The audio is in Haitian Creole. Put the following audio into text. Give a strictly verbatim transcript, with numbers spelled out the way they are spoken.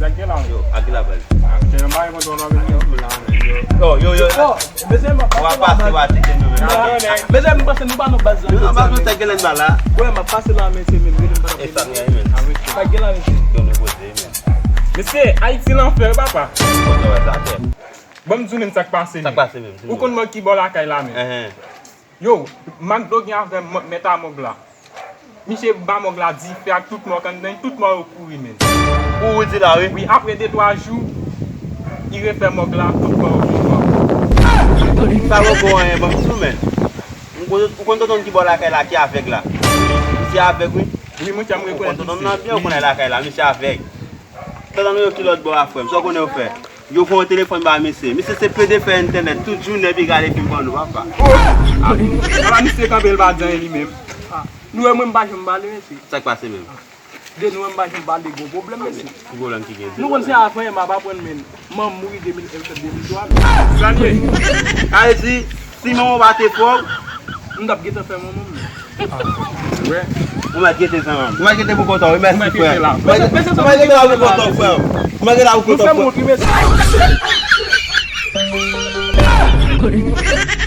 Yo, a ki la baz? Yo, yo, yo. Yo, mesye, m ap pase la baz. Mesye, m panse nou pa nan baz la. Nou nan baz, nou tèt genlè ba la. Wè, m ap pase la, mesye, men, men, men. E sa m gen, men. Sa gen la, mesye. Yo, nou poze, men. Mesye, Ayiti lanfè, wi, papa. Bon, nou wè sa, frè. Ban m di w menm sa k pase, men. Sa k pase, men? Ou konn mòg ki bò lakay la, men? Enhen. Yo, McDo gen avè m, mèt a mòg la. Misye ba mòg la dife ak tout mò k anndan, tout mò yo kouri, men. Kouri di la, wi. Wi, apre de twa jou, li refè mòg la, tout mò yo kouri. Sa poko anyen, ban m di w, men. Ou konn, ou konn tonton ki bò lakay la, ki avèg la? Misye avèg, wi. Wi, monchè, m rekonèt misye. Ou konn tonton nan byen, ou konn lakay la, misye avèg. Tonton nou yo ki lòt bò a, frè m, sa w konnen yo fè? Yo voye yon telefòn ba misye. Misye se pede fè entènèt tout jounen epi gade fim pòno, papa. Ala misye kanpe, l pa di anyen li menm. Nou wè mwen m pa janm pale, mesye. Sa k pase menm? De nou wè m pa janm pale, gwo pwoblèm, mesye. Ki pwoblèm ki gen? Nou konn se avan m ap aprann, men manman m mouri de mil en, de mil twa, men. Sa l ye? Sa vle di, si manman w pa te fè w, m t ap gentan fè manman m, men. Ou mèt kite zanmi m. Ou mèt kite pou kontan w, wi, mèsi, frè. Ou mèt kite la pou kontan w, frè. Ou mèt kite la pou kontan w, frè.